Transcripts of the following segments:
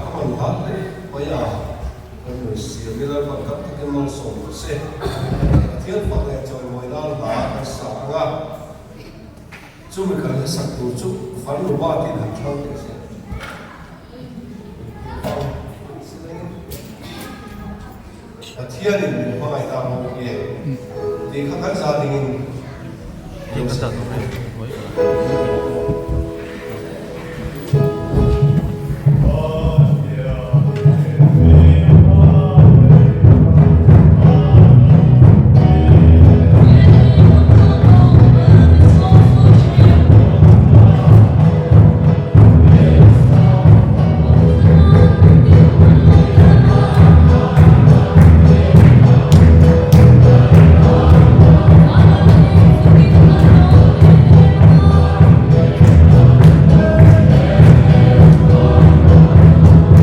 a man hla hle mai a, kan rawn siam ila Lalpan tam takin malsawm rawh se. Pathian fak leh chawimawi nan hla kan sa ang a, chumi kan hla sak tur chu farnu ba tiin han thlang teh se. Pathianin min hmangaih ta rawh nge tih kha kan za dingin lo sa tur a ni.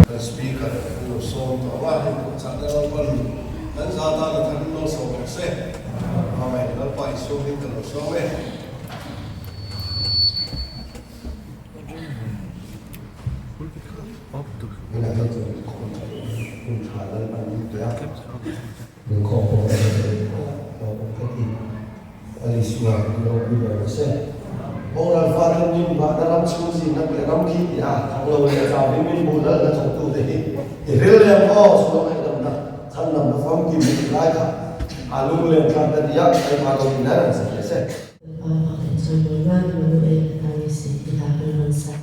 Kan speaker an lo sawm tawh ang a, hei pawh chahna Lalpan kan za tan a than lo sawm rawh se. Amen. Lalpa Isua hming ka lo sawm e. Lalpa fak leh chawimawi nan Immanuel a ni si ti hla kan rawn sa.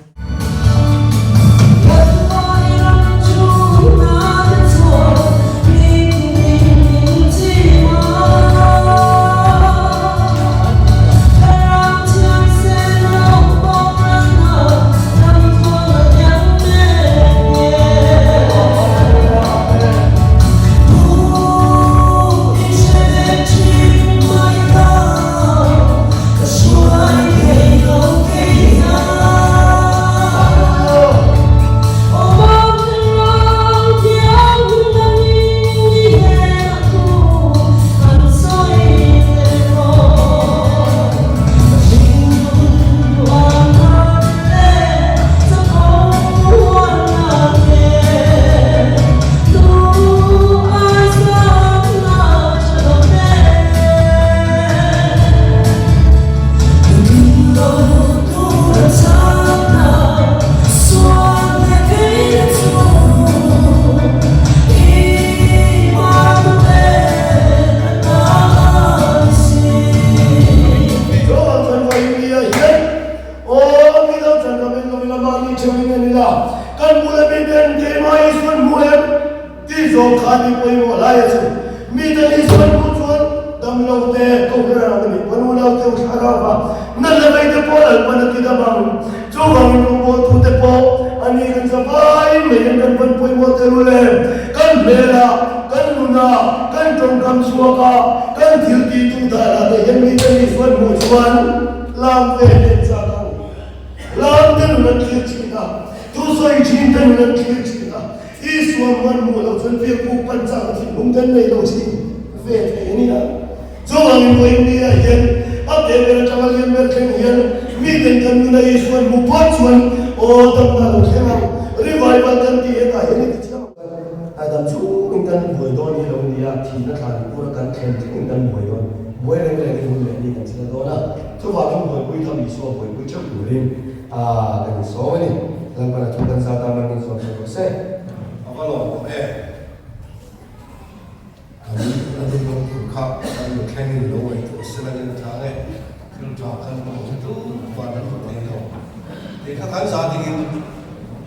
Ti zawng kha ni pawimawh lai a chu. Mite ni sawi hnu chuan damlo te kohhran ang nih pawn unau te u thlarau va natna vei te pawh Lalpan a ti dam ang. Chuvangin rawngbawl thu te pawh a ni kan za vai mai hian kan van pawimawh tel u le. Kan hmel ah, kan nun ah, kan tawngkam chhuak ah, kan thil tih duh dan ah te hian mite ni sawi hmuh chuan lam ve nen chak ang. Lam te nun an thlir thin a, thusawi thin te nun an thlir thin a. Isua hman hmuh loh chuan biakbuk pan chak a thinlung ten nei lo chin ve thei a nia. Chuvangin vawiin ah hian a te ber atanga lian ber thleng hian miten kan nuna Isua an hmuh phawt chuan aw damna lo thleng ang, revival kan tih hetah hian i ti chiang ang. Kan dam chungin kan buai dawn hi lo nia, thihna thlan bura kan thlen thlengin kan buai dawn, buai reng rengin hun leh ni kan chhia dawn a, chuvangin buaipui tham Isua buaipui theuh turin A kan insawm a ni. Lalpan a thu kan zat a, man insawm thei rawh se. A va lawm tawh e. Kan a dum rawng tur kha kan nu thlengin lo ngaihtuah se langin a thlang e. Thil tha kan hmu hi tu van an hmu thei lo. Tih kha kan za dingin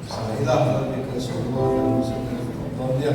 sa ila, Lalmi kan sawi rual kan hmu zir kan hmu tawh dawn nia.